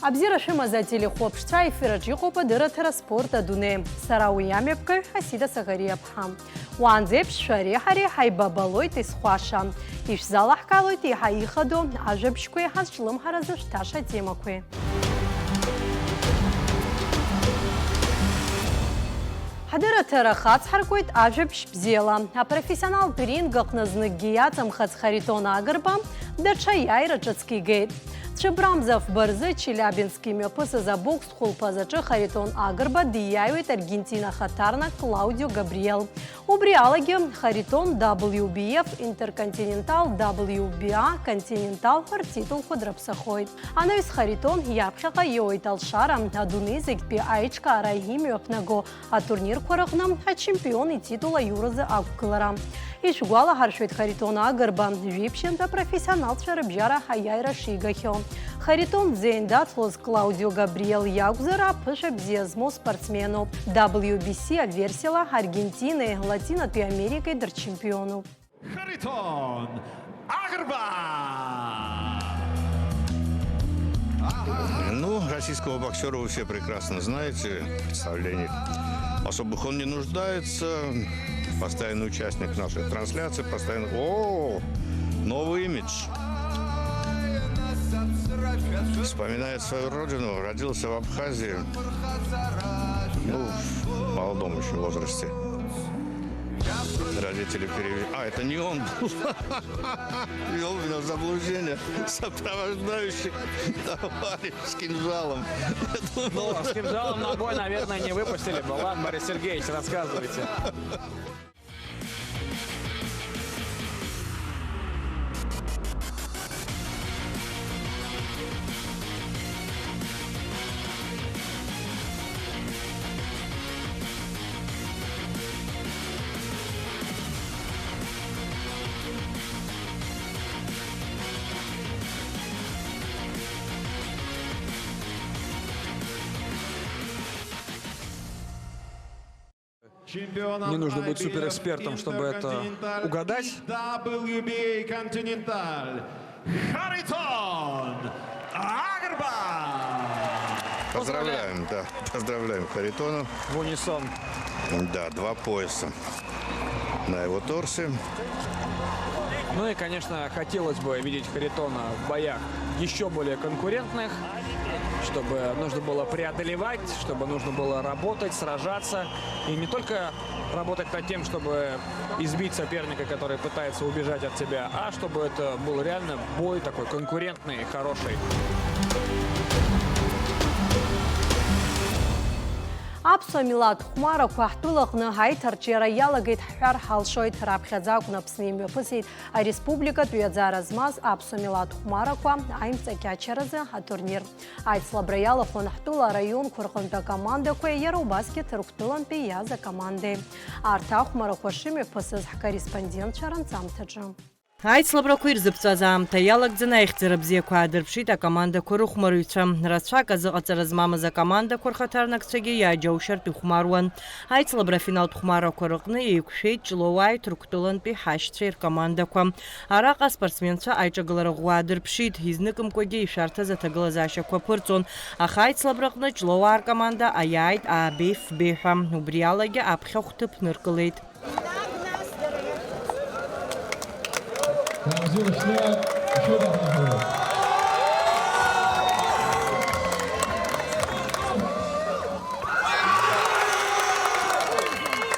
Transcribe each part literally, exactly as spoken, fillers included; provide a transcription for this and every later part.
Абзиара шәымаз, ателехәаԥшцәа, аефир аҿы иҟоуп адырраҭара Спорт адунеи. Сара уи амҩаԥгаҩ Асида Саӷариаԥҳа. Уаанӡеиԥш шәареи ҳареи ҳаибабалоит есхәаша. Ишәзалаҳкаалоит еиҳа ихадоу ажәабжьқәеи ҳазҿлымҳаразы шәҭаша атемақәеи. Ҳадырраҭара хацҳаркуеит ажәабжь бзиала. Апрофессионалтә ринг аҟны зныкгьы иаҵамхац Харитон Агрба даҽа иааира ҿыцк игеит. Цәыббрамза афба рзы Челиабинск имҩаԥысыз абокстә хәылԥазаҿы Харитон Агрба диаҩуеит Аргентина ахаҭарнак Клаудио Габриел. Убри алагьы Харитон W B F Интерконтинентал, W B A Континентал ҳәа ртитулқәа дрыԥсахоит. Анаҩс Харитон иаԥхьаҟа иоуеит алшара, адунеи зегьтәи аиҿкаара имҩаԥнаго атурнирқәа рыҟны ачемпион ититул аиуразы ақәгылара. Ишәгәалаҳаршәоит, Харитон Агрба жәибжьынтә апрофессионалцәа рыбжьара аиааира шигахьоу. Харитон дзеин даҵлоз Клаудио Габриел иакәзар, аԥышәа бзиа змоу спортсменуп. W B C аверсиала Аргентинеи Латинатәи Америкеи дырчемпионуп. Харитон Агрба! Ну, российского боксера вы все прекрасно знаете, представлений особых он не нуждается. Постоянный участник наших трансляций, постоянно. О, новый имидж. Вспоминает свою родину, родился в Абхазии. Ну, в молодом еще возрасте. Родители перевели. А, это не он был. Ввёл меня в заблуждение. Сопровождающий товарищ с кинжалом. Ну, с кинжалом на бой, наверное, не выпустили бы. Ладно, Борис Сергеевич, рассказывайте. Мне нужно быть суперэкспертом, чтобы это угадать. W B A Континенталь. Харитон Агрба! Поздравляем, да. Поздравляем Харитона. В унисон. Да, два пояса на его торсе. Ну и, конечно, хотелось бы видеть Харитона в боях еще более конкурентных, чтобы нужно было преодолевать, чтобы нужно было работать, сражаться. И не только работать над тем, чтобы избить соперника, который пытается убежать от тебя, а чтобы это был реально бой такой конкурентный, хороший. Аԥсуа милаҭ хәмарақәа ҳтәылаҟны аиҭарҿиара иалагеит ҳҳәар ҳалшоит. Раԥхьаӡа акәын Аԥсны имҩаԥысит ареспубликатә ҩаӡара змаз аԥсуа милаҭ хәмарақәа аимҵакьачаразы атурнир. Аицлабра иалахәын ҳтәыла араионқәа рҟынтә акомандақәеи иара убасгьы Ҭырқәтәылантәи иааз акомандеи. Арҭ ахәмарақәа шымҩаԥысыз ҳкорреспондентцәа ранҵамҭаҿы. Аицлабрақәа ирзыԥҵәаз аамҭа иалагӡаны аихьӡара бзиақәа аадырԥшит акомандақәа рыхәмарыҩцәа. Рацәак азыҟаҵара змамыз акомандақәа рхаҭарнакцәагьы иааџьоушьартә ихәмаруан. Аицлабра афиналтә хәмарақәа рыҟны еиқәшәеит Ҷлоуааи Ҭырқәтәылантәи ҳашьцәеи ркомандақәа. Араҟа аспортсменцәа аиҿагылара ӷәӷәа аадырԥшит, изныкымкәагьы ишәарҭаз аҭагылазаашьақәа ԥырҵон, аха аицлабраҟны Ҷлоуаа ркоманда аиааит А Б Ф Б ҳәа, убри алагьы аԥхьахә ҭыԥ ныркылеит.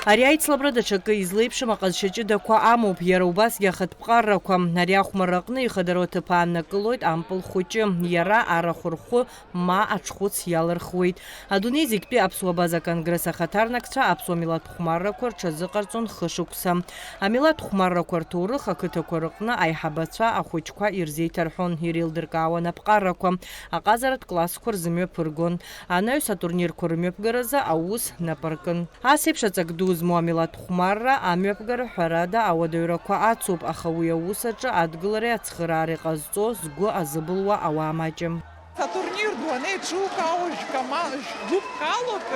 Ари аицлабра даҽакы излеиԥшым аҟазшьа ҷыдақәа амоуп, иара убасгьы ахатәԥҟаррақәа. Ари ахәмарра аҟны ихадароу аҭыԥ ааннакылоит ампыл хәыҷы, иара арахә рхәы ма аҽхәыц иалырхуеит. Адунеи зегьтәи аԥсуа абаза конгресс ахаҭарнакцәа аԥсуа милаҭ хәмаррақәа рҽазыҟарҵон хышықәса. Амилаҭ хәмаррақәа рҭоурых ақыҭақәа рыҟны аиҳабацәа ахәыҷқәа ирзеиҭарҳәон, иреилдыркаауан аԥҟарақәа, аҟазаратә классқәа рзымҩаԥыргон. Анаҩс атурнирқәа рымҩаԥгаразы аус напаркын. Ас еиԥш аҵак ду змоу амилаҭ хәмарра амҩаԥгара, ҳәарада, ауадаҩрақәа ацуп, аха уи аус аҿы адгылареи ацхыраареи ҟазҵо згәы азыбылуа ауаа маҷым. Атурнир ду анеиҿукаауа, жәкома-, жәгәыԥ халоуп, э,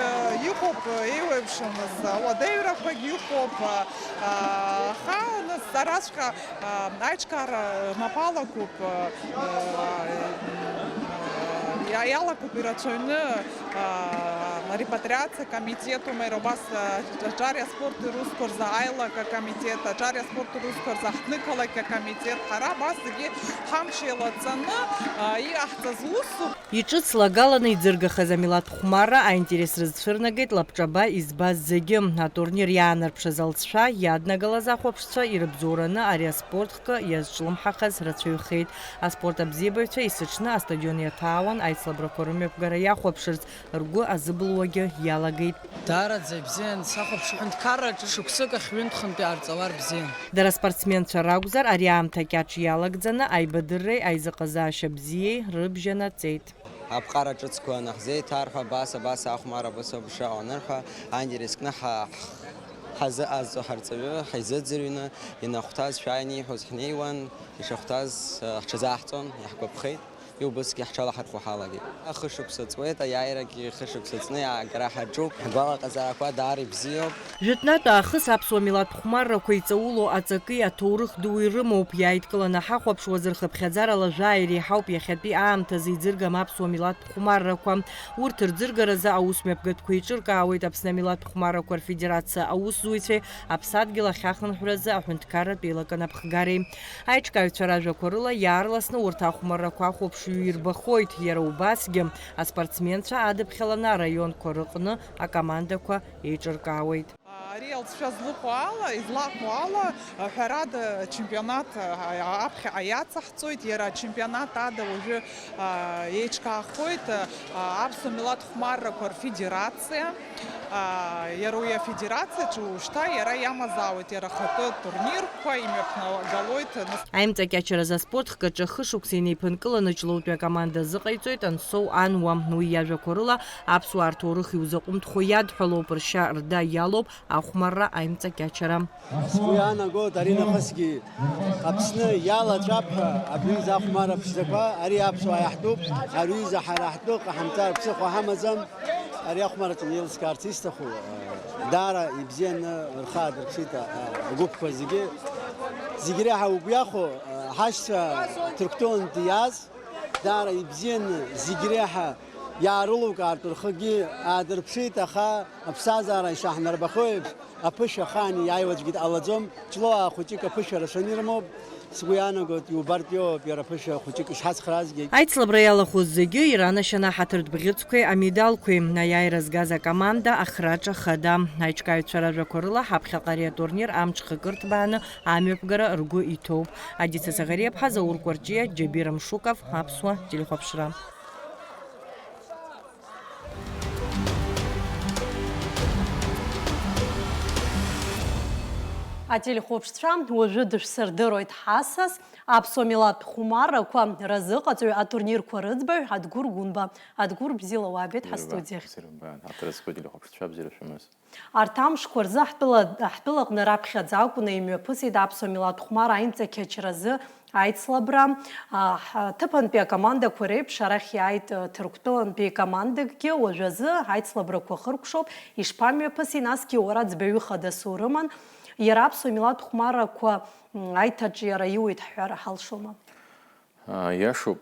иҟоуп, э, еиуеиԥшымыз ауадаҩрақәагь ыҟоуп, э, аха нас араҵәҟьа, э, аиҿкаара мап алакуп, э, э, Иа-, иалагоуп ирацәаҩны, аа, арепатриациа комитетума, иара убас, аа, аҿар иаспорт русқәа рзы аилак акомитет, аҿар иаспорт русқәа рзы аҳҭнықалақь акомитет, ҳара абас зегьы ҳамч еилаҵаны, аа, иҟаҳҵаз усуп. Иҿыц лагаланы иӡыргахаз амилаҭ хәмарра аинтерес рызцәырнагеит лабҿаба избаз зегьы. Атурнир иаанарԥшыз алҵшәа иаднагалаз ахәаԥшцәа ирыбзоураны ари аспорт хкы иазҿлымҳахаз рацәаҩхеит. Аспорт абзиабаҩцәа есыҽны астадион иаҭаауан аицлабрақәа рымҩаԥгара иахәаԥшырц, ргәы азыбылуагьы иалагеит. Даараӡа ибзиан сахәаԥш ҳәынҭқарраҿы шықәсык ахь ҩынтә-хынтә иҟарҵалар бзиан. Дара спортсменцәа ракәзар, ари аамҭа кьаҿ иалагӡаны аибадырреи аизыҟазаашьа бзиеи рыбжьанаҵеит. Аԥҟара ҿыцқәа анаҳзеиҭарҳәа, абас, абас ахәмарра абас ауп ишыҟоу анырҳәа, аинтерес кны ҳа-, ҳазыҟазҵо ҳарҵаҩы ҳаизыӡырҩны, ианахәҭаз шәааины ииҳәоз ҳнеиуан, ишахәҭаз, э, ҳҽазаҳҵон, иаҳгәаԥхеит, убысгьы ҳҽалаҳархәо ҳалагеит. Хышықәса ҵуеит, аиааирагьы хышықәса ҵны иаагара ҳаҿуп, ҳгәалаҟазаарақәа даара ибзиоуп. Жәытәнатә аахыс аԥсуа милаҭ хәмаррақәа иҵаулоу аҵаки аҭоурых дуи рымоуп. Иааидкыланы ҳахәаԥшуазар, хыԥхьаӡарала жәаа иреиҳауп иахьатәи аамҭазы иӡыргам аԥсуа милаҭ хәмаррақәа. Урҭ рӡыргаразы аусмҩаԥгатәқәа еиҿыркаауеит Аԥсны амилаҭ хәмаррақәа рфедерациа аусзуҩцәеи аԥсадгьыл ахьахынҳәразы аҳәынҭқарратә еилакы анапхгареи. Аиҿкааҩцәа ражәақәа рыла, иаарласны урҭ ахәмаррақәа ахәаԥшҩы ирбахоит, иара убасгьы аспортсменцәа адыԥхьаланы араионқәа рыҟны акомандақәа еиҿыркаауеит. Ари алҵшәа злыҟоу ала, излаҟоу ала, ҳәарада, ачемпионат, а, аԥхьаҟа иацаҳҵоит, иара ачемпионат ада уажәы, а, еиҿкаахоит, а, аԥсуа милаҭ хәмаррақәа рфедерациа, а, иара уи афедерациаҿы уажәшьҭа иара иамазаауеит иара ахатәы турнирқәа, имҩаԥнагалоит. Аимҵакьачаразы аспорт хкаҿы хышықәса инеиԥынкыланы Ҷлоутәи акоманда азыҟаиҵоит Ансоу Ануа. Уи иажәақәа рыла, аԥсуаа рҭоурых иузаҟәымҭхо иадҳәалоуп, ршьа рда иалоуп ахәмарра аимҵакьачара. Сгәы иаанагоит, аринахысгьы Аԥсны иалаҵәап ҳәа абри аҩыза ахәмарра ԥшӡақәа, ари аԥсуаа иаҳтәуп, ари аҩыза ҳара ҳтәы ҟаҳамҵар ԥсыхәа ҳамаӡам. Ари ахәмарраҿы еилыскаарц исҭаху, даара ибзианы рхы аадырԥшит агәыԥқәа зегьы. Зегь реиҳа угәы иахәо, ҳашьцәа Ҭырқәтәылантәи иааз, даара ибзианы зегь реиҳа иаарылукаартә рхыгьы аадырԥшит, аха аԥсҭазаара ишаҳнарбахо еиԥш, аԥышәа ахаан иааиуа аӡәгьы дҟалаӡом. Ҷлоуаа хәыҷык аԥышәа рацәаны ирымоуп. Сгәы иаанагоит, иубартә иоуп иара аԥышәа хәыҷык ишҳацхраазгьы. Аицлабра иалахәыз зегьы иранашьан аҳаҭыртә бӷьыцқәеи амедалқәеи. Аиааира згаз акоманда ахраҿа хада. Аиҿкааҩцәа ражәақәа рыла, ҳаԥхьаҟа ари атурнир амҽхакы рҭбааны амҩаԥгара ргәы иҭоуп. Адица Заӷариаԥҳа, Заур Кәарҷиа, Џьабир Амшуков, Аԥсуа телехәаԥшра. Ателехәаԥшцәа, уажәы дышәсырдыруеит ҳасас, аԥсуа милаҭ хәмаррақәа разыҟаҵаҩ, атурнирқәа рыӡбаҩ Адгәыр Гәынба. Адгәыр, бзиала уаабеит ҳастудиахь. Бзиара, бзиара, бзиара. Ҳаҭыр зқәу ателехәаԥшцәа, бзиара шәымаз. Арҭ амшқәа рзы ҳтәыла, ҳтәылаҟны раԥхьаӡа акәны имҩаԥысит аԥсуа милаҭ хәмарра аимҵакьачаразы аицлабра. А, ҳ-, ҭыԥантәи акомандақәа реиԥш, арахь иааит, э, Ҭырқәтәылантәи командакгьы. Уажәазы аицлабрақәа хыркәшоуп. Ишԥамҩаԥыси, насгьы уара ӡбаҩы хадас урыман. Иара аԥсуа милаҭ хәмаррақәа, м, аиҭаҿиара иуеит ҳҳәар ҳалшома? А, иашоуп.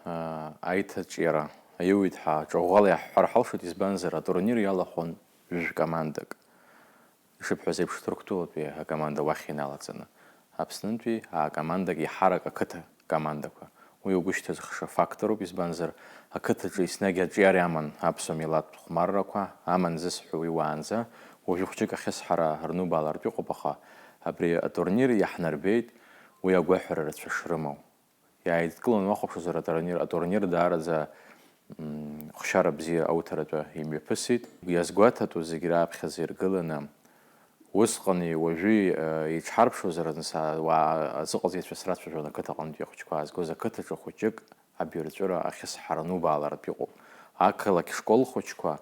А, аиҭаҿиара аиуеит ҳәа ҿыӷәӷәала иаҳҳәар ҳалшоит, избанзар, атурнир иалахәын ҩажәа командак. Ишыбҳәаз еиԥш, Ҭырқәтәылатәи акоманда уахь иналаҵаны, Аԥснынтәи акомандак, иаҳарак ақыҭа командақәа. Уи угәы шьҭызхша факторуп, избанзар, ақыҭаҿы еснагь аҿиара аман аԥсуа милаҭтә хәмаррақәа, аман зысҳәо уи уаанӡа, уажәы хәҷык ахьысҳара рнубаалартә иҟоуп, аха абри атурнир иаҳнарбеит, уи агәаҳәара рацәа шрымоу. Иааидкыланы уахәаԥшуазар, атурнир, атурнир даараӡа, м, хшара бзиа ауҭаратәы имҩаԥысит. Иазгәаҭатәу зегь раԥхьаӡа иргыланы, усҟани уажәи, э, иҽҳарԥшуазар, нас, а, уаа азыҟаҵаҩцәа срацәажәон, ақыҭа аҟынтәи ахәыҷқәа аазгоз, ақыҭаҿы хәыҷык абирҵәыра ахьысҳара анубаалартә иҟоуп. Ақалақь школ хәыҷқәа,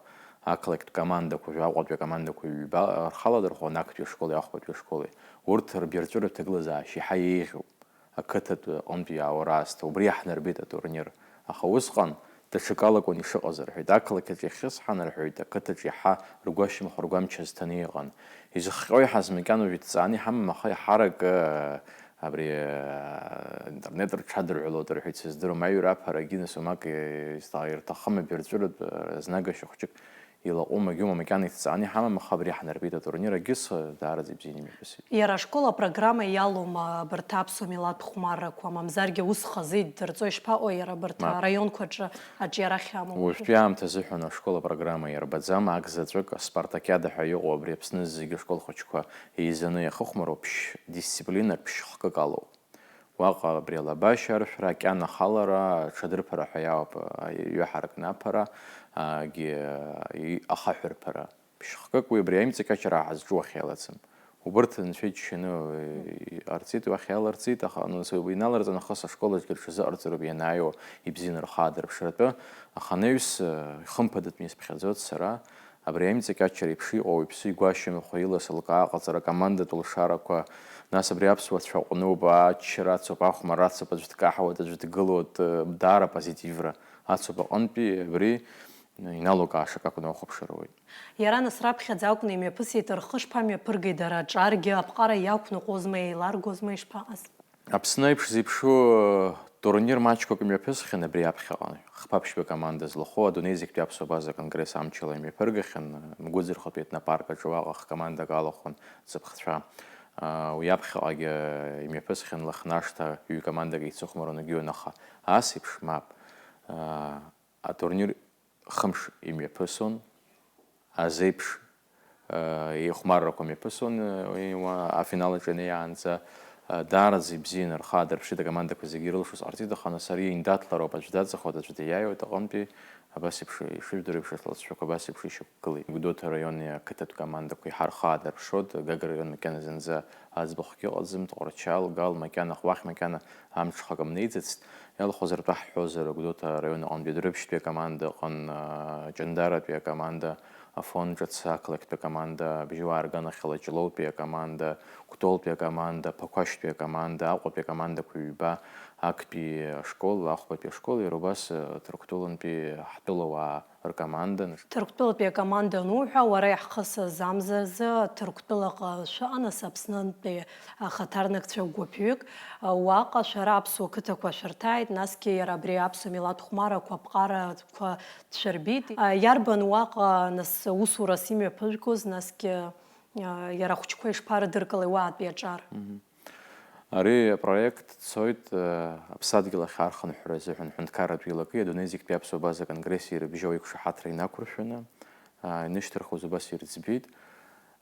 ақалақьтә командақәа, жәаҟәатәи акомандақәа ҩба рхаладырхәон, актәи ашколи ахәбатәи ашколи. Урҭ рбирҵәыратә ҭагылазаашьа иаҳа еиӷьуп. Ақыҭатәы аҟынтә иаауа раасҭа, убри иаҳнарбеит атурнир. Аха усҟан даҽакалакәын ишыҟаз, рҳәеит. Ақалақь аҿы иахьысҳан, рҳәеит, ақыҭаҿ иаҳа ргәашьамх, ргәамч азҭаны иҟан. Изыхҟьо иаҳаз макьана уажә иҭҵааны иҳамам, аха иаҳарак, э, Абри, аа, интернет рҽадырҳәалоит рҳәеит, сыздыруам, аҩра аԥарагьы, нас, уамак, исҭа-, ирҭахым абирҵәыратә, аа, знагашьа хәҷык илаҟәума, егьума макьана иҭҵааны иҳамам, аха абри иаҳнарбеит атурнир, агьыс, даараӡа ибзианы имҩаԥысит. Иара ашкол апрограмма иалоума абарҭ аԥсуа милаҭ хәмаррақәа, мамзаргьы ус хазы иддырҵо ишԥаҟоу иара абарҭ Мап. араионқәа аҿы аҿиара ахьамоу? Уажәтәи аамҭазыҳәан ашкол апрограмма иарбаӡам, ак заҵәык аспартакиада ҳәа иҟоу абри Аԥсны зегьы ашкол хәыҷқәа еизаны иахыхәмаруа ԥшь-, дисциплинак ԥшь-хкык алоуп. Уаҟа абри алабашьа аршәра, акьана ахалара, аҽадырԥара ҳәа иауп, а, ҩаҳаракны аԥара, агьи, и-, ахаҳәрԥара. Ԥшь-хкык уи абри аимҵакьачара ҳазҿу уахь иалаӡам. Убырҭ анцәа иџьшьаны, э, иҟарҵеит, уахь иаларҵеит, аха, ну, нас уи иналарҵан, нахыс ашкол аҿгьы рҽазыҟарҵароуп ианаиуа ибзианы рхаадырԥшратәы, аха анаҩс, э, ихымԥадатәны исԥхьаӡоит сара, абри аимҵакьачара еиԥш иҟоу, иԥсы игәашьамхо, иласылкаа аҟаҵара, акомандатә лшарақәа, нас абри аԥсуа цәа аҟнуп, аччара ацуп, ахәмарра ацуп, аӡә дкаҳауеит, аӡә дгылоит, э, даара позитивра ацуп аҟынтәи, абри иналукаашак акәны ухәаԥшыр ауеит. Иара нас раԥхьаӡа акәны имҩаԥысит, рхы шԥамҩаԥыргеи дара, аҿаргьы аԥҟара иақәныҟәозма, еиларгозма, ишԥаҟаз? Аԥсны аиԥш зеиԥшу турнир маҷқәак мҩаԥысхьан абри аԥхьаҟа. Хԥа-ԥшьба команда злахәу адунеи зегьтәи аԥсуа база конгресс амчала имҩаԥыргахьан, Мгәыӡырхатәи етнопарк аҿы уаҟа хкомандак алахәын, ҵыԥхцәа. Уи аԥхьаҟагьы имҩаԥысхьан Лыхнашҭа ҩ-командак еицыхәмаруан егьиуан, аха ас еиԥш мап. Атурнир хымш имҩаԥысон, азеиԥш, э, ихәмаррақәа мҩаԥысон, э, уи уа-, афинал аҿы инеиаанӡа, э, даараӡа ибзианы рхы аадырԥшит, акомандақәа зегьы ирылшоз ҟарҵеит, аха нас ари индаҭлароуп, аӡә даҵахоит, аӡә диааиуеит аҟынтәи, абас еиԥш, ишыжәдыруа еиԥш, аҭласцәақәа абас еиԥш ишьақәгылеит. Гәдоуҭа араион ақыҭатә командақәа иҳархы аадырԥшуеит, Гагра араион макьаназынӡа аӡбахәгьы ыҟаӡам, Тҟәарчал, Гал макьана, уахь макьана амҽхак амнеиӡацт. Иалхозар ҳәа ҳҳәозар, Гәдоуҭа араион аҟынтәи Дәрыԥшьтәи акоманда ыҟан, аа, Ҷандаратәи акоманда, Афон ҿыц ақалақьтәи акоманда, абжьуаа рганахьала Ҷлоутәи акоманда, Кәтолтәи акоманда, Ԥақәашьтәи акоманда, Аҟәатәи акомандақәа ҩба, актәи ашкол, ахәбатәи ашкол, иара убас, э, Ҭырқәтәылантәи ҳтәылауаа ркоманда. Ҭырқәтәылатәи акоманда ануҳәа, уара иаҳхысыз амзазы Ҭырқәтәылаҟа шәыҟан, нас Аԥснынтәи ахаҭарнакцәа гәыԥҩык, уаҟа шәара аԥсуа қыҭақәа шәырҭааит, насгьы иара абри аԥсуа милаҭ хәмарақәа аԥҟарақәа дшәырбеит. Иарбан уаҟа, нас, усурас имҩаԥыжәгоз, насгьы иара ахәыҷқәа ишԥарыдыркылеи уаатәи аҿар? Мгм. Ари апроект цоит, э, аԥсадгьыл ахь архынҳәра азыҳәан ҳәынҭқарратә еилакеи адунеи зегьтәи аԥсуа база конгресси ирыбжьоу еиқәшаҳаҭра инақәыршәаны, а, инышьҭырхуаз убас ирӡбеит,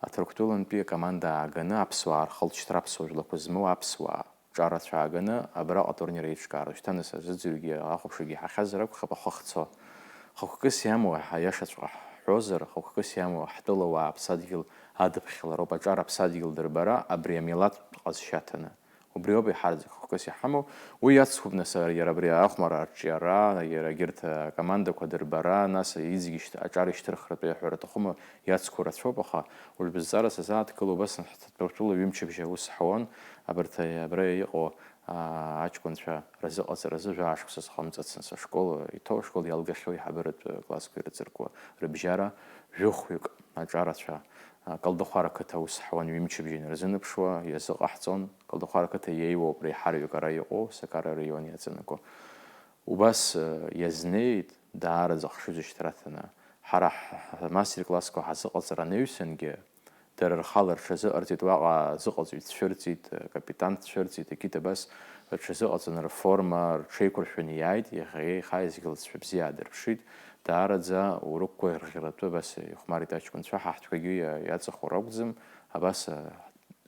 Аҭырқәтәылантәи акоманда ааганы аԥсуаа рхылҵшьҭра, аԥсуа жәлақәа змоу аԥсуаа ҿарацәа ааганы абраҟа атурнир еиҿкаара. Шьҭа нас азыӡырҩгьы ахәаԥшрагьы иҳахьазар акәхап, ахы ахьцо. Хықәкыс иамоу, аиашаҵәҟьа ҳҳәозар, хықәкыс иамоу ҳтәылауаа аԥсадгьыл адыԥхьалароуп, аҿар аԥсадгьыл дырбара абри амилаҭтә ҟазшьа ҭаны. Убриоуп иҳарӡ-, хықәкыс иҳамоу. Уи иацуп, нас, иара абри ахәмарра арҿиара, иара егьырҭ акомандақәа дырбара, нас иҵегь ишьҭ-, аҿар ишьҭырхратәы иаҳәара аҭахума, иацқәоу рацәоуп, аха уажә бызҵара сазааҭгыло, убас ҳҭырқәтәыла ҩымчыбжьа аус ҳауан, абарҭ абра иҟоу, аа, аҷкәынцәа рзыҟаҵаразы жәаа шықәса схымҵацызт, ашкол иҭоу, ашкол иалгахьоу аиҳабыратә классқәа ирыҵаркуа рыбжьара жәохәҩык аҿарацәа, а, Калдахәара қыҭа аус ҳауан ҩымчыбжьа инарзынаԥшуа, иазыҟаҳҵон. Калдахәара қыҭа иеиуоуп реиҳараҩык ара иҟоу, Сакара араион иаҵанакуа. Убас, э, иазнеит, даараӡа ахшыҩзышьҭра аҭаны. Ҳара ҳ-, ҳ-, мастер-классқәа ҳазыҟаҵара анаҩсангьы, дара рхала рҽазыҟарҵеит, уаҟа азыҟаҵаҩ дцәырҵит, э, капитан дцәырҵит, егьит абас рҽазыҟаҵаны рформа рҽеиқәыршәаны иааит, иаха еиха изгьы лҵшәа бзиа аадырԥшит, даараӡа урықәгәыӷьратәы абас ихәмарит аҷкәынцәа, ҳаҳҭқәагьы иа-, иаҵахо ракәӡам, абас, э,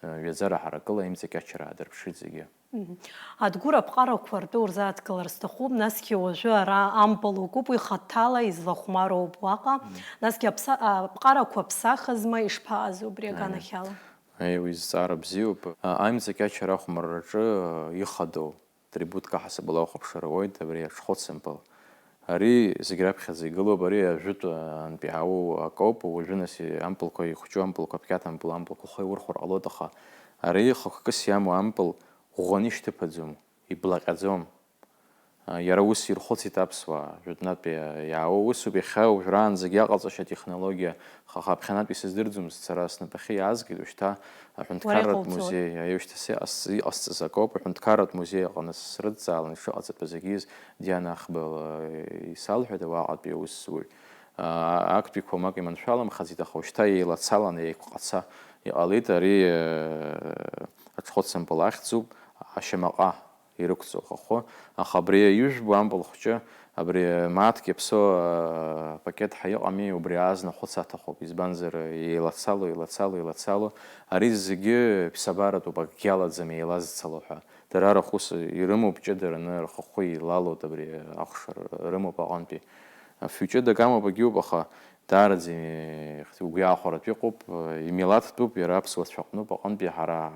ҩаӡара ҳаракыла имҵакьачара аадырԥшит зегьы. Мгм. Адгәыр аԥҟарақәа ртәы урзааҭгылар сҭахуп, насгьы уажәы ара ампыл укуп, уи хаҭала излахәмароуп уаҟа, Мгм. насгьы аԥса-, аԥҟарақәа ԥсахызма, ишԥаҟаз убри Аиеи. аганахьала? Аиеи, уи зҵаара бзиоуп. А, аимҵакьачара ахәмарраҿы, а, ихадоу атрибутк аҳасабала ухәаԥшыр ауеит, абри аҽхәыц ампыл. Ари зегь раԥхьаӡа игылоуп, ари ажәытә, а, антәи иаауоу акоуп, уажәы нас ампылқәа ихәҷу ампылқәа, аԥхьаҭа ампыл, ампылқәа ухы иурхәар ҟалоит, аха ари хықәкыс иамоу ампыл ӷәӷәаны ишьҭыԥаӡом, иблаҟьаӡом. Иара ус ирхәыцит аԥсуаа, жәытәнатә иа-, иаауа усуп, иахьа уажәраанӡагьы иаҟаҵашьа атехнологиа, ха-, ха-, ԥхьанатә исыздырӡомызт сара, снапахьы иаазгеит, ушьҭа аҳәынҭқарратә музеи, аиушьҭа се-, ас-, иҟасҵаз акоуп, аҳәынҭқарратә музеи аҟны срыдҵаалан ишыҟаҵатәыз агьиз Диана Ахбала исалҳәеит, ауаҟатәи аус зуҩ. Актәиқәа мак иманшәаламхаӡеит, аха ушьҭа еилацалан, еиқәҟаца иҟалеит, ари, э, аҽхәыцымпыл ахьӡуп, ашьамаҟа ирықәҵоу ахахәы, аха абри ижәбо ампыл хәҷы, абри мааҭк иаԥсоу, э, пакет ҳәа иҟами, убри азна хәыц аҭахуп, избанзар, еилацало, еилацало, еилацало, ари зегьы ԥсабаратәуп, акгьы алаӡам еилазцало ҳәа. Дара рахәыс ирымоуп, ҷыдараны рхахәы еилалоит, абри ахәша рымоуп аҟынтәи. Афҩы ҷыдак амоуп, агьиуп, аха даараӡа угәы иаахәаратәы иҟоуп, имилаҭтәуп, иара аԥсуацәа аҟнытә аҟынтәи ҳара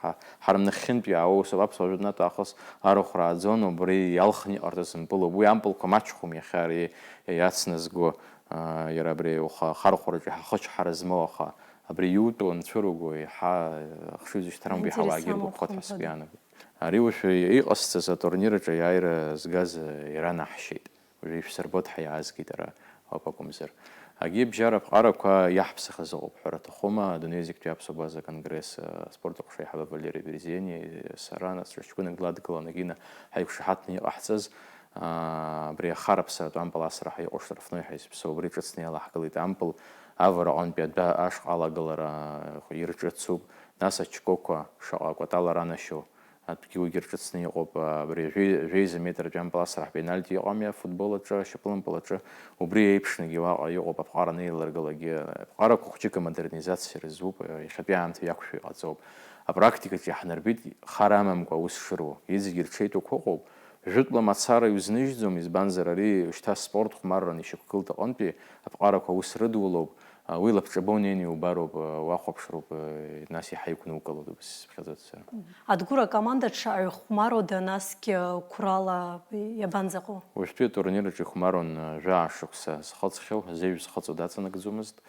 ҳа-, ҳара нахьхьынтәи иаауа усуп, аԥсуа жәытәнатә аахыс арахә рааӡон, убри иалхны иҟарҵаз мпылуп. Уи ампылқәа маҷхом иахьа ари иацназго, а, иара абри уаха ахархәараҿы иҳахычҳара змоу, аха абри иутәу анцәыруго, еиҳа ахшыҩзышьҭра амоуп, еиҳа уаагьы ргәаԥхоит ҳәа сгәы иаанагоит. Ари уажәы иҟасҵаз атурнир аҿы аиааира згаз, э, иранаҳшьеит. Уажәы ишәсырбоит ҳәа иаазгеит ара, ауп акәымзар. Агьи абжьара аԥҟарақәа иаҳԥсахыз ыҟоуп ҳәара аҭахума, адунеи зегьтәи аԥсуа гәаза конгресс, э, аспорт аҟәша аиҳабы Валери Березиани, э, сара нас ҿырҷкәынак дладгылан, агьина ҳаиқәшаҳаҭны иҟаҳҵаз, аа, абри ахараԥсаратә ампыл асра ҳәа иҟоу штрафной ҳәа изыԥсоу, убри ҿыцны иалаҳгылеит ампыл, авараҟынтәи адәы ашҟа алагылара, э, ирҿыцуп, нас ачкокәа шаҟа акәатала ранашьоу, атәгьы уигьы рҿыцны иҟоуп, абри жәеи-, жәеиза метратәи ампыл асра ҳпенальти иҟами афутбол аҿы, ашьапылампыл аҿы, убри еиԥшныгьы уаҟа иҟоуп аԥҟара анеилыргалакгьы, аԥҟарақәа хәҷык амодернизациа рызуп, иахьатәи аамҭа иақәшәо иҟаҵоуп. Апрактикаҿы иаҳнарбеит хар амамкәа аус шыруа, иҵегьы ирҽеитәуқәа ыҟоуп, жәытәла мацара иузныжьӡом, избанзар ари шьҭа спорт хәмарран ишьақәгылт аҟынтәи аԥҟарақәа аус рыдулоуп, А, уи лабҿабоу неины иубароуп, а, уахәаԥшроуп, а, нас иаҳа иқәнукылоит, убас исыԥхьаӡоит сара. Адгәыр акомандаҿы аҩхәмарода насгьы қәрала иабанӡаҟоу? Уажәтәи атурнир аҿы ихәмаруан, а, жәаа шықәса зхыҵхьоу, зеижә зхыҵуа даҵанакӡомызт.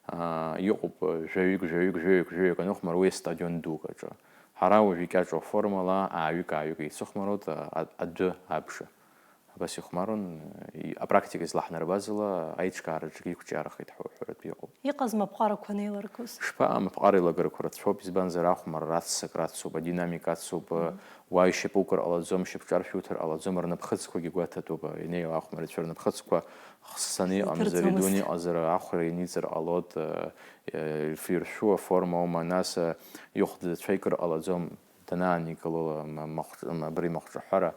А, иҟоуп, а, жәаҩык, жәаҩык, жәаҩык, жәаҩык аныхәмаруа астадион дук аҿы. Ҳара уажә икьаҿу аформала ааҩык-ааҩык еицыхәмаруеит, а, а, адәы абжа. Абас ихәмаруан, и-, апрактика излаҳнарбаз ала, аиҿкаараҿгьы иқәҿиарахеит ҳәа уҳәаратәы иҟоуп. Иҟазма аԥҟарақәа анеилыргоз? Шԥаҟам, аԥҟара еилагарақәа рацәоуп, избанзар, ахәмарра аццакра ацуп, адинамика ацуп, Мгм. уа ишьапы укыр ҟалаӡом, шьапҿаршә иуҭар ҟалаӡом, рнапхыцқәагьы гәаҭатәуп, инеиуа ахәмарҩцәа рнапхыцқәа хсаны иҟамзар, Иҭырӡомызт. Идун иҟазар, ахәра иниҵар ҟалоит, э, э, ирф-, иршәу аформа аума, нас, э, ихәда ацәа икыр ҟалаӡом, данааникыло, ма-, махәҿ-, ма-, абри махәҿаҳәара,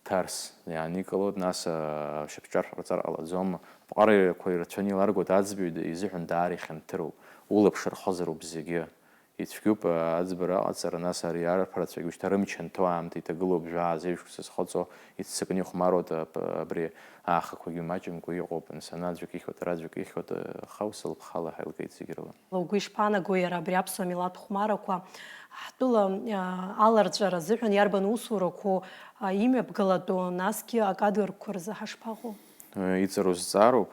Ҭарс иааникылоит, нас, аа, шьапҿаршә ҟарҵар ҟалаӡом. Аԥҟарақәа ирацәаны иларгоит, аӡбаҩ изыҳәан даара ихьанҭыроуп. Улаԥш рхызароуп зегьы. Ицәгьоуп, аа, аӡбара аҟаҵара, нас ари арԥарацәагьы ушьҭа рымч анҭоу аамҭа иҭагылоуп, жәаа зеижә шықәса зхыҵуа, иццакны ихәмаруеит, ап-, абри аахақәагьы маҷымкәа иҟоуп, нас ана аӡәк ихьуеит, ара аӡәк ихьуеит, аха ус лыԥхала ҳаилгеит зегь рыла. Угәы ишԥаанаго иара абри аԥсуа милаҭ хәмарақәа ҳтәыла, а, аларҵәара азыҳәан иарбан усурақәоу, а, имҩаԥгалатәу, насгьы акадрқәа рзы ҳашԥаҟоу? Иҵару зҵаароуп.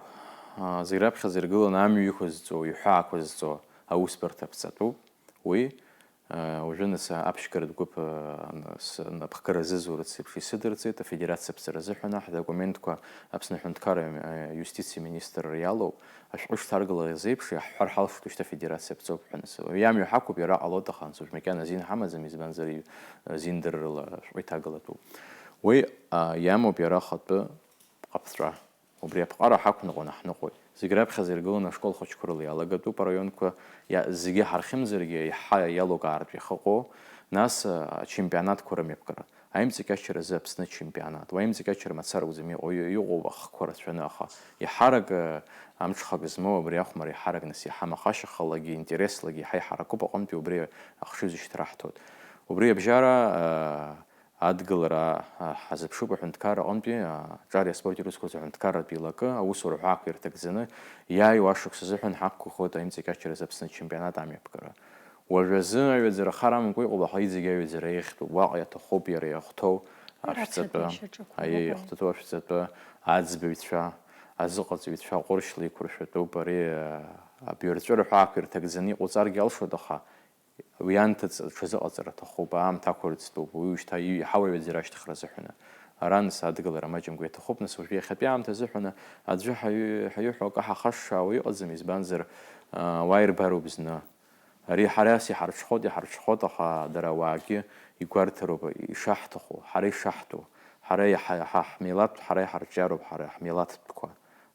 А, зегь раԥхьаӡа иргыланы амҩа иқәызҵо, иҳәаақәа зҵо аусбарҭа ԥҵатәуп. Уи, а, уажәы нас аԥшьгаратә гәыԥ, а, ан-, с-, напхгара зызурац еиԥш исыдырҵеит, афедерациа ԥҵара азыҳәан аҳ документқәа Аԥсны аҳәынҭқарра, а, иустициа министрра иалоуп. Ашәҟәы шьҭаргалаз еиԥш, иаҳҳәар ҳалшоит, ушьҭа афедерациа ԥҵоуп ҳәа нас. Уи амҩа ҳақәуп, иара ҟалоит, аха анцәа макьана азин ҳамаӡам, избанзар, и-, азин дыррыла ашәҟәы иҭагалатәуп. Уи, а, иамоуп иара ахатәы ҟаԥҵәа. Убри аԥҟара ҳақәныҟәаны ҳныҟәоит. Зегь раԥхьаӡа иргыланы ашкол хәыҷқәа рыла иалагатәуп, араионқәа иа-, зегьы ҳархьымӡаргьы, иаҳа иалукаартә иахьыҟоу, нас, а, ачемпионатқәа рымҩаԥгара. Аимҵакьачаразы Аԥсны ачемпионат. Уа аимҵакьачара мацара акәӡам иҟоу, иҟоуп ахқәа рацәаны, аха еиҳарак, э, амҽхак змоу абри ахәмарра еиҳарак нас иҳамахашьахалагьы, интереслагьы еиҳа иҳаракуп аҟынтәи убри ахшыҩзышьҭра ҳҭоит. Убри абжьара, э, адгылара, э, ҳазыԥшуп аҳәынҭқарра аҟынтәи, э, аҿари аспорти русқәа рзы аҳәынҭқарратә еилакы, аусура ҳәаақәа ирҭагӡаны, иааиуа ашықәс азыҳәан ҳақәгәыӷуеит аимҵакьачаразы Аԥсны ачемпионат амҩаԥгара. Уажәазы аҩаӡара хар амамкәа иҟоуп, аха иҵегь аҩаӡара еиӷьтәуп, уаҟа иаҭахуп иара иахәҭоу ашәҵатәы, аиеи, иахәҭаҭоу ашәҵатәы, аӡбаҩцәа, азыҟаҵаҩцәа ҟәыршьла еиқәыршәатәуп, ари, а, абаҩрҵәыра ҳәаақәа ирҭагӡаны иҟауҵаргьы алшоит, аха уи анҭыҵ ҽазыҟаҵара аҭахуп, аамҭа ақәырӡтәуп, уи ушьҭа иҳауаҩаӡара ашьҭыхра азыҳәаны. Ара, нас, адгылара маҷымкәа иаҭахуп, нас, уажәы иахьатәи аамҭа азыҳәан аӡәы ҳаҩы-, ҳаҩыҳәа акы ҳахашшаауа иҟаӡам, избанзар, ауаа ирбароуп зны. Ари ҳара ас иҳарҽхәоит, иҳарҽхәоит, аха дара ауаагьы игәарҭароуп ишаҳҭаху, ҳара ишаҳтәу, ҳара иаҳа-, ҳа ҳмилаҭтә, ҳара иҳарҿиароуп, ҳара ҳмилаҭтәқәа.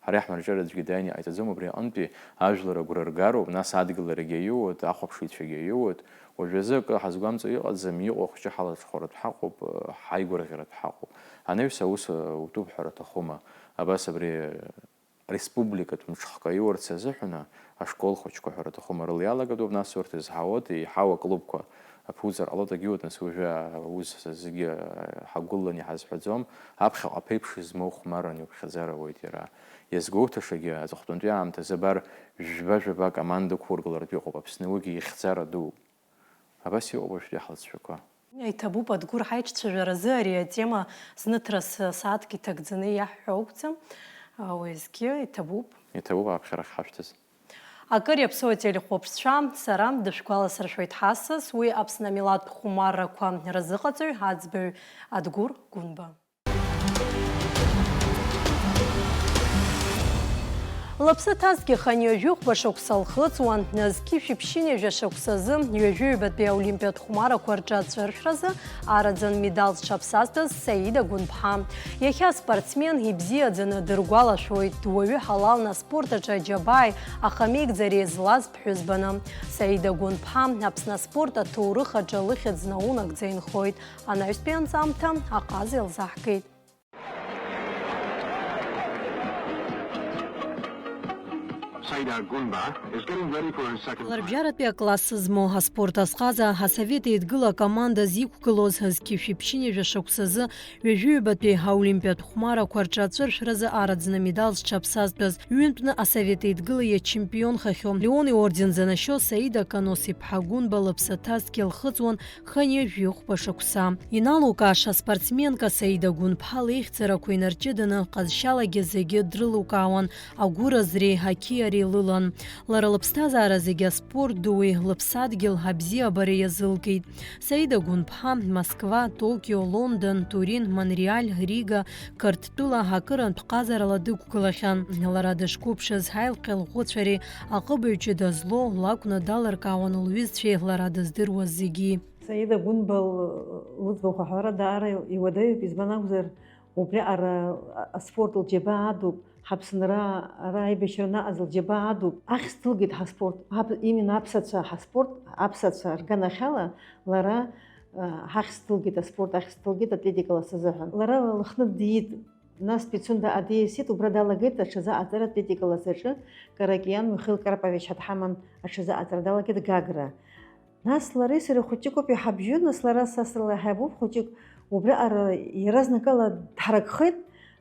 Ҳара иаҳмырҿиараӡәгьы дааины иҟаиҵаӡом, убри аҟынтәи ажәлар агәра ргароуп, нас адгыларагьы аиуеит, ахәаԥшыҩцәагьы аиуеит. Уажәазы акы ҳазгәамҵуа иҟаӡам, иҟоу ахәыҷы ҳалаҽхәаратә ҳаҟоуп, ҳаигәырӷьаратә ҳаҟоуп. Анаҩс аус утәуп ҳәара аҭахума? Абас абри республикатә мҽхак аиурц азыҳәан ашкол хәыҷқәа ҳәара аҭахума рыла иалагатәуп, нас урҭ изҳауеит, еиҳау аклубқәа аԥуҵар ҟалоит, агьиуеит, нас уажәы аус зегьы ҳагәыланы иҳазҳәаӡом, аԥхьаҟа аԥеиԥш измоу хәмарран иуԥхьаӡара ауеит иара. Иазгәоуҭашагьы, аҵыхәтәантәи аамҭазы абар жәба-жәаба команда ықәургылартә иҟоуп Аԥсны, уигьы ихьӡара дууп. Абас иҟоуп уажәтәи ҳлҵшәақәа. Иҭабуп, Адгәыр, ҳаиҿцәажәаразы ари атема зны ҭрас сааҭк иҭагӡаны иаҳҳәо акәӡам. Уеизгьы иҭабуп. Иҭабуп аԥхьарахь ҳашәҭаз. Акыр иаԥсоу ателехәаԥшцәа, сара дышәгәаласыршәоит ҳасас, уи Аԥсны амилаҭтә хәмаррақәа рзыҟаҵаҩ аӡбаҩ Адгәыр Гәынба. Лыԥсы ҭазгьы хынҩажәи хәба шықәса лхыҵуан, зқьи жәшәи ԥшьынҩажәа шықәсазы ҩажәи ҩбатәи аолимпиатә хәмарақәа рҿы аҵәыршәразы араӡын медал зҽаԥсазтәыз Саида Гәынԥҳа. Иахьа аспортсмен ибзиаӡаны дыргәалашәоит, дуаҩы ҳалалны аспорт аҿы аџьабааи ахамеигӡареи злаз ԥҳәызбаны. Саида Гәынԥҳа Аԥсны аспорт аҭоурых аҿы лыхьӡ наунагӡа инхоит. Анаҩстәи анҵамҭа аҟаза илзаҳгеит. Saida Gunba is getting ready for her second. Ларбжьаратәи акласс змоу аспорт азҟаза асовет еидгыла акоманда зиқәгылоз зқьи жәшәи ԥшьынҩажәа шықәсазы ҩажәи ҩбатәи аолимпиатә хәмарақәа рҿы аҵәыршәразы араӡны амедал зҽаԥсазтәыз, ҩынтәны асовет еидгыла иачемпионхахьоу, Леон иорден занашьоу Саида Канос-иԥҳа Гәынба лыԥсы ҭазгьы лхыҵуан хынҩажәи хәба шықәса. Иналукааша аспортсменка Саида Гәынԥҳа леихьӡарақәа инарҷыданы, ҟазшьалагьы зегьы дрылукаауан, агәыразреи ақьиареи лылан. Лара лыԥсҭазаара зегьы аспорт дуи лыԥсадгьыл абзиабареи иазылкит. Саида Гәынԥҳа Москва, Токио, Лондон, Турин, Монреаль, Рига, Қырҭтәыла акырынтә ҟазарала дықәгылахьан. Лара дышқәыԥшыз аилҟьа лӷәыцәареи аҟыбаҩ ҷыда злоу лакәны далыркаауан лҩызцәеи лара дыздыруаз зегьы. Саида Гәынба лыӡбахә аҳәара даара иуадаҩуп, избан акәзар, убриаҟара аспорт лџьабаа адуп, ҳаԥсынра ара аибашьра анаҟаз лџьабаа адуп. Ахьӡ ҭылгеит ҳаспорт, аб-, именно аԥсацәа ҳаспорт, аԥсацәа рганахьала лара, а, ҳахьӡ ҭылгеит, аспорт ахьӡ ҭылгеит атлетика лас азыҳәан. Лара лыхны диит, нас Пицунда адиасит, убра далагеит аҽазы аҵара атлетика лас аҿы, Каракиан Михаил Карпович ҳәа дҳаман аҽазы аҵара далагеит Гагра. Нас лареи сареи хәыҷыкоуп иҳабжьы, нас лара са срыла иҳаибоуп хәыҷык. Убриаҟара иаразнакала дҳаракхеит,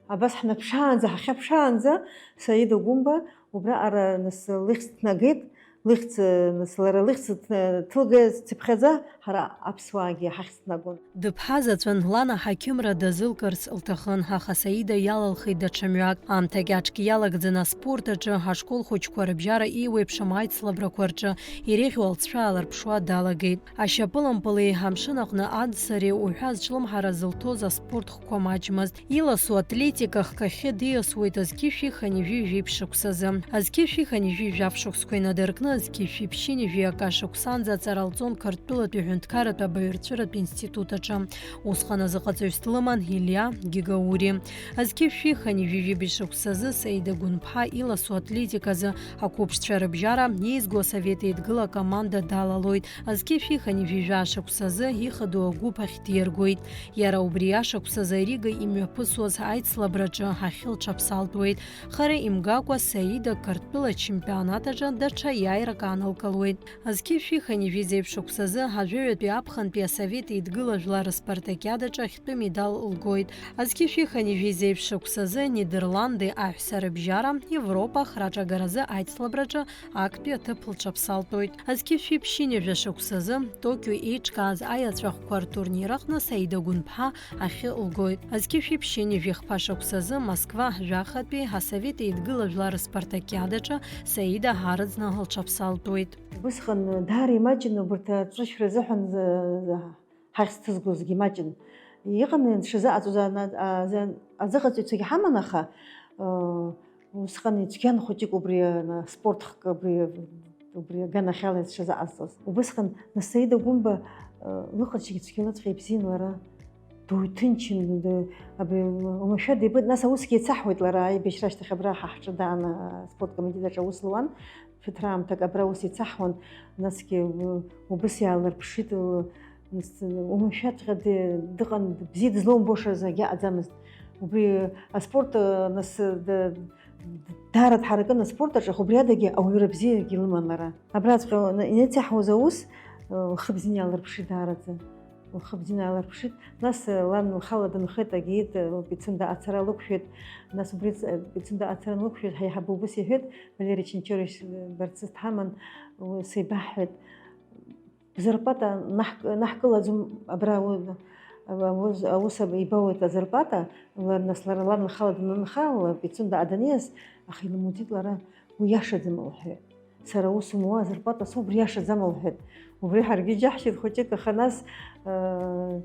абас ҳнаԥшаанӡа, ҳахьаԥшаанӡа, Саида Гәымба убриаҟара нас лыхьӡ ҭнагеит, лыхьӡ, нас лара лыхьӡ ҭ-, ҭылгеит цыԥхьаӡа, ҳара аԥсуаагьы ҳахьӡ ҭнагон. Дыԥҳа заҵәын, лан аҳақьымра дазылкырц лҭахын, аха Саида иалалхит даҽа мҩак. Аамҭа кьаҿк иалагӡаны аспорт аҿы, ашкол хәыҷқәа рыбжьара еиуеиԥшым аицлабрақәа рҿы иреиӷьу алҵшәа аалырԥшуа далагеит. Ашьапылампыли амшын аҟны аӡсареи уҳәа зҿлымҳара зылҭоз аспорт хкқәа маҷмызт. Иласу атлетика хкахьы диасуеит зқьышәи хынҩажәи жәиԥшь шықәсазы. Зқьышәи хынҩажәи жәаф шықәсқәа инадыркны, зқьышәи ԥшьынҩажәи акы ашықәсанӡа аҵара лҵон Қырҭтәылатәи аҳәынҭқарратә абаҩрцәыратә институт аҿы. Усҟан азыҟаҵаҩс длыман Илиа Гигаури. Зқьышәи хынҩажәи жәибжь шықәсазы Саида Гәынԥҳа иласу атлетиказы ақәыԥшцәа рыбжьара еизго асовет еидгыла акоманда далалоит. Зқьышәи хынҩажәи жәа шықәсазы ихадоу агәыԥ ахь диргоит. Иара убри ашықәсазы Рига имҩаԥысуаз аицлабраҿы ахьы лҽаԥсалтәуеит. Хара имгакәа Саида Қырҭтәыла ачемпионат аҿы даҽа иааирак аанылкылуеит. Зқьышәи хынҩажәи зеиԥш шықәсазы ажәаҩатәи аԥхынтәи асовет еидгыла жәлар рыспартакиадаҿы ахьтәы медал лгоит. Зқьышәи хынҩажәи зеиԥш шықәсазы Нидерланди аҳәса рыбжьара Европа ахраҿагаразы аицлабраҿы актәи аҭыԥ лҽаԥсалтәуеит. Зқьышәи ԥшьынҩажәа шықәсазы Токио еиҿкааз аиаҵәахәқәа ртурнир аҟны Саида Гәынԥҳа ахьы лгоит. Зқьышәи ԥшьынҩажәи хԥа шықәсазы Москва жәахатәи асовет еидгыла жәлар рыспартакиадаҿы Саида ҳараӡны лҽаԥсалтәуеит. Убысҟан даара имаҷын убарҭ аҵәышәра азыҳәан, ҳахьӡ ҭызгозгьы маҷын. Иҟан дшазыҟаҵоз ана-, азы-, азыҟаҵаҩцәагьы ҳаман, аха, э, усҟан ицәгьан хәыҷык убри, ана, спорт хкы убри, убри аганахьала дшазыҟазҵоз. Убысҟан нас Саида Гәымба, э, лыҟазшьагьы цәгьалаҵәҟьа ибзиан лара. Дуаҩ ҭынчын, д-, абри, уамашәа дибеит, нас аусгьы еицаҳуеит лара, аибашьра ашьҭахь абра ҳа ҳҿы дааны аспорт комитет аҿы аус луан. Ԥыҭраамҭак абра ус еицаҳуан, насгьы, у-, убыс иаалырԥшит, у-, нас, уамашәаҵәҟьа ди-, дыҟан, бзиа дызлоумбошаз акгьы ыҟаӡамызт. Убри аспорт, нас, д-, д-, даара дҳаракын аспорт аҿы, аха убри адагьы ауаҩра бзиагьы лыман лара. Абраҵәҟьа ина-, инеицаҳауаз аус, лхы бзианы иаалырԥшит даараӡа. Лхы бзианы иаалырԥшит. Нас, лан лхала дынхеит, агеит, Пицунда ацара лықәшәеит. Нас убри ц-, Пицунда ацара анлықәшәеит, ҳаиҳабы убыс иҳәеит, Валери Чинчорич, барцы дҳаман, у-, сеибаҳҳәеит. Бзарпата наҳк-, наҳкылаӡом абра, у-, аус, аус ибауеит азарпата, ла-, нас лара лан лхала данынхал, Пицунда даниас, аха илымуӡеит лара, уи иашаӡам лҳәеит. Сара аус умуа азарпата соуп, иашаӡам лҳәеит. Убри ҳаргьы иџьаҳшьеит хәыҷык, аха нас, э,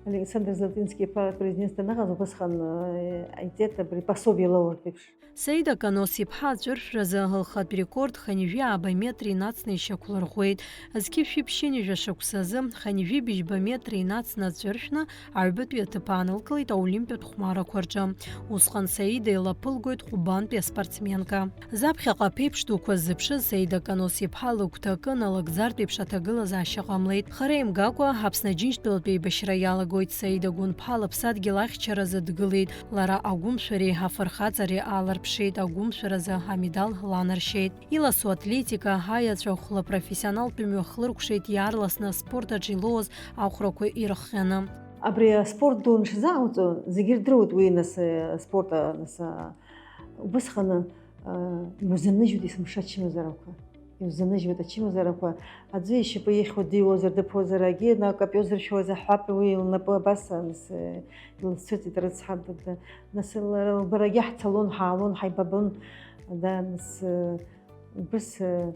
Александр Золотинский иԥа президентс даныҟаз убысҟан, э, иҵеит абри пособие лоуртә еиԥш. Саида Канос-иԥҳа аҵәыршәразы лхатә рекорд хынҩажәи ааба метр инацны ишьақәлырӷәӷәеит. Зқьи шәиԥшьынҩажәа шықәсазы хынҩажәи бжьба метр инацны аҵәыршәны аҩбатәи аҭыԥ аанылкылеит аолимпиатә хәмарақәа рҿы. Усҟан Саида илаԥылгоит ҟәбантәи аспортсменка. Заԥхьаҟа аԥеиԥш дуқәа ззыԥшыз Саида Канос-иԥҳа лыгәҭакы налагӡартә еиԥш аҭагылазаашьа ҟамлеит. Хара имгакәа, Аԥсны Аџьынџьтәылатә еибашьра иалагоит. Саида Гәынԥҳа лыԥсадгьыл ахьчаразы дгылеит. Лара агәымшәареи афырхаҵареи аалырԥшит, агәымшәаразы амедал ланаршьеит. Иласу атлетика, аиацәахә, лапрофессионалтәи мҩа хлыркәшеит иаарласны аспорт аҿы илоуз ахәрақәа ирыхҟьаны. Абри аспорт ду аншазаауҵо, зегьы ирдыруеит уи, нас, э, аспорт, а, нас, а, убысҟаны, а, иузаныжьуеит есымша ачымазарақәа. Иузаныжьуеит ачымазарақәа. Аӡәы ишьапы ихьуа диуазар, дыԥозар, агьи, на, капиозар шәуазар, ҳәап, уи лнапы абас, а, нас, э, иласцәыҵит, рыцҳа, д-, д-, нас, лара лбарагьы ҳцалон, ҳаалон, ҳаибабон, да, нас, э, убыс, э,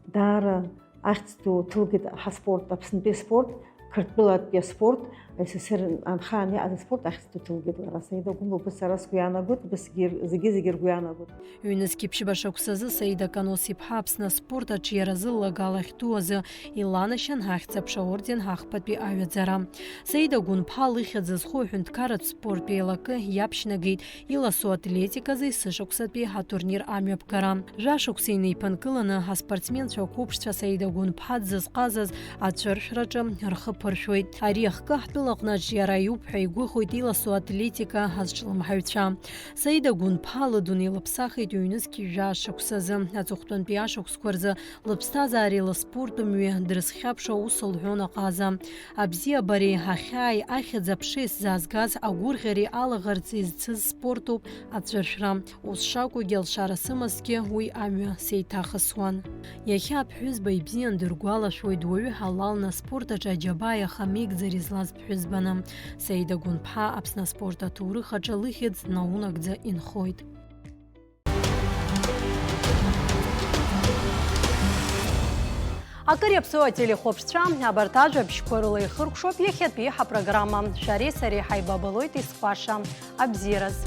даара ахьӡ ду ҭылгеит ҳаспорт, Аԥснытәи аспорт, Қырҭтәылатәи аспорт, СССР анхаан иҟаз аспорт ахьӡ ду ҭылгеит лара. Саида Гәымба убыс сара сгәы иаанагоит, убыс зегьы, зегьы, зегьы ргәы иаанагоит. Ҩнызқьи ԥшьба шықәсазы Саида Канос-иԥҳа Аԥсны аспорт аҿиара азы ллагала ахьҭоу азы иланашьан ҳахьӡ-аԥша орден ахԥатәи аҩаӡара. Саида Гәынԥҳа лыхьӡ зху аҳәынҭқарратә спорттә еилакы иаԥшьнагеит. Иласу атлетиказы есышықәсатәи атурнир амҩаԥгара. Жәашықәса инеиԥынкыланы аспортсменцәа қәыԥшцәа Саида Гәынԥҳа дзызҟазаз аҵәыршәраҿы рхы ԥыршәоит. Ари ахкы ҳтәылаҟны аҿиара иоуп ҳәа игәыӷуеит иласу атлетика азҿлымҳаҩцәа. Саида Гәынԥҳа лыдунеи лыԥсахит ҩнызқь жәашықәсазы. Аҵыхәтәантәи ашықәсқәа рзы лыԥсҭазаареи лыспорти мҩа дрызхьаԥшуа аус лҳәон аҟаза. Абзиабареи ахьааи ахьӡ-аԥшеи сзаазгаз агәырӷьареи алаӷырӡи зцыз спортуп аҵәыршәра. Ус шакәугьы, алшара сымазҭгьы уи амҩа сеиҭахысуан. Иахьа аԥҳәызба ибзиан дыргәалашәоит, дуаҩы ҳалалны аспорт аҿы аџьабаа иаха меигӡара излаз ԥҳәызбаны. Саида Гәынԥҳа Аԥсны аспорт аҭоурых аҿы лыхьӡ наунагӡа инхоит. Акыр иаԥсоу ателехәаԥшцәа, абарҭ ажәабжьқәа рыла ихыркәшоуп иахьатәи ҳапрограмма. Шәареи сареи ҳаибабалоит есқәаша абзиараз.